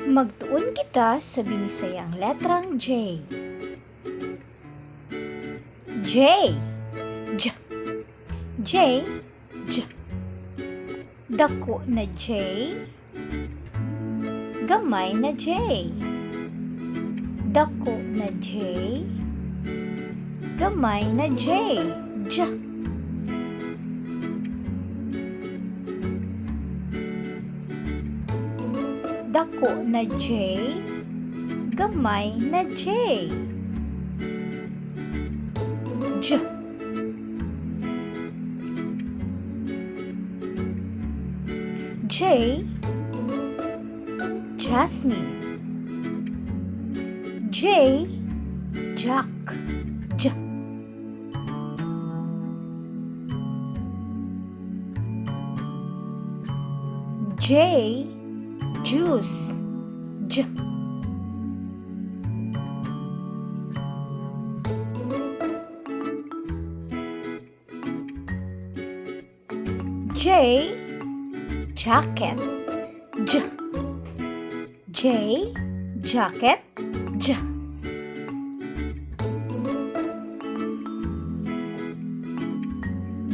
Magtuon kita sa binisayang letrang J. J, J, J, J. Dako na J, gamay na J. Dako na J, gamay na J. J. Dako na J, gamay na J. J. J, Jasmine. J, Jack. J. J, juice. J. J, jacket. J. J, jacket. J.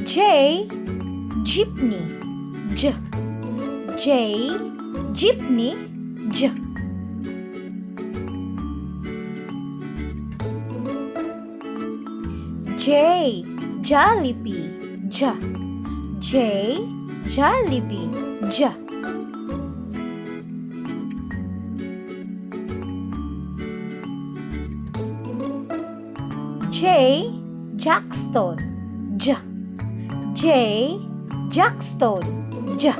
J, jeepney. J. J, jeepney. J. J, Jollibee. J. J, Jollibee. J. J, Jackstone. J. J, Jackstone. J.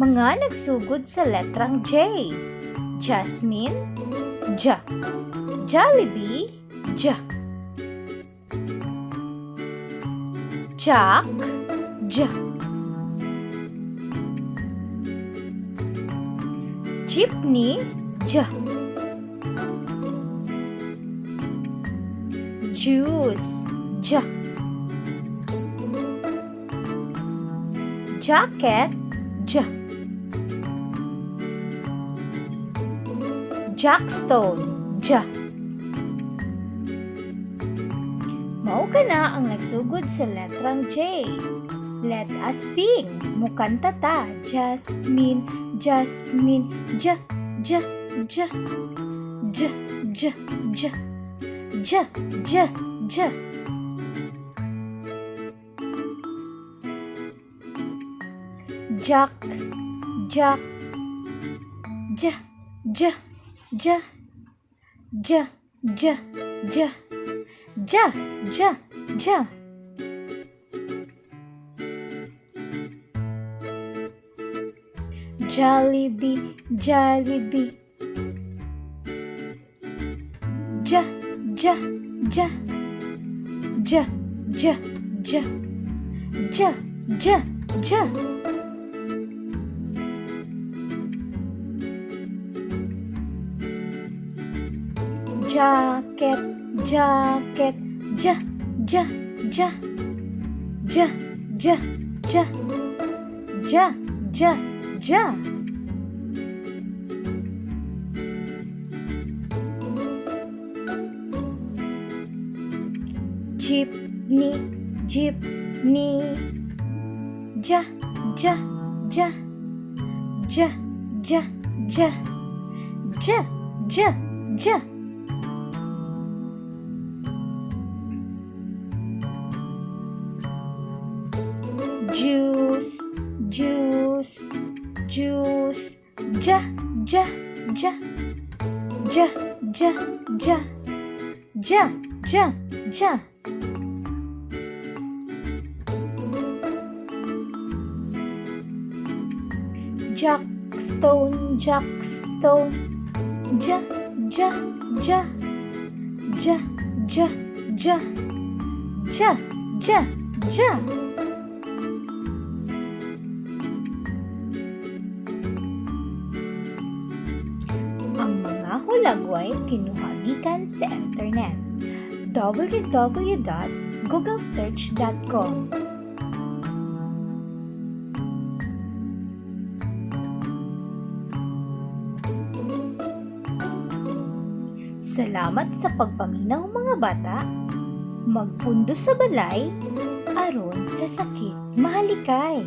Mga nagsugod sa letrang J. Jasmine, J. Jollibee, J. Jack, J. Jeepney, J. Juice, J. Jacket, J. Jackstone, J. Mao kana ang nagsugod sa letrang J. Let us sing. Mukanta ta. Jasmine, Jasmine, J, J, J, J, J, J, J, J, J. Jack, Jack, J, J, J, J, J, J, J, J, J. Jollibee, Jollibee. J, J, J, J, J, J, J, J, J. Jacket, jacket, J, J, J, J, J, J, J, J, J. Jeepney, jeepney. J, J, J, J, J, J, J, J, J. Juice, juice, juice. J, J, J, J, J, J, J, J, J. Jackstone, Jackstone. J, J, J, J, J, J, J, J, J. Ang mga hulagway kinuha gikan sa internet. www.googlesearch.com. Salamat sa pagpaminaw, mga bata. Magpundo sa balay aron sa sakit mahalikay.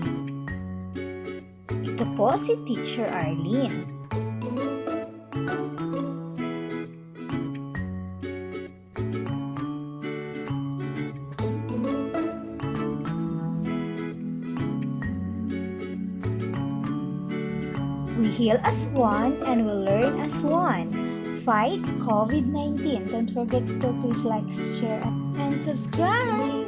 Ito po si Teacher Arlene. We heal as one and we learn as one. Fight COVID-19. Don't forget to please like, share, and subscribe.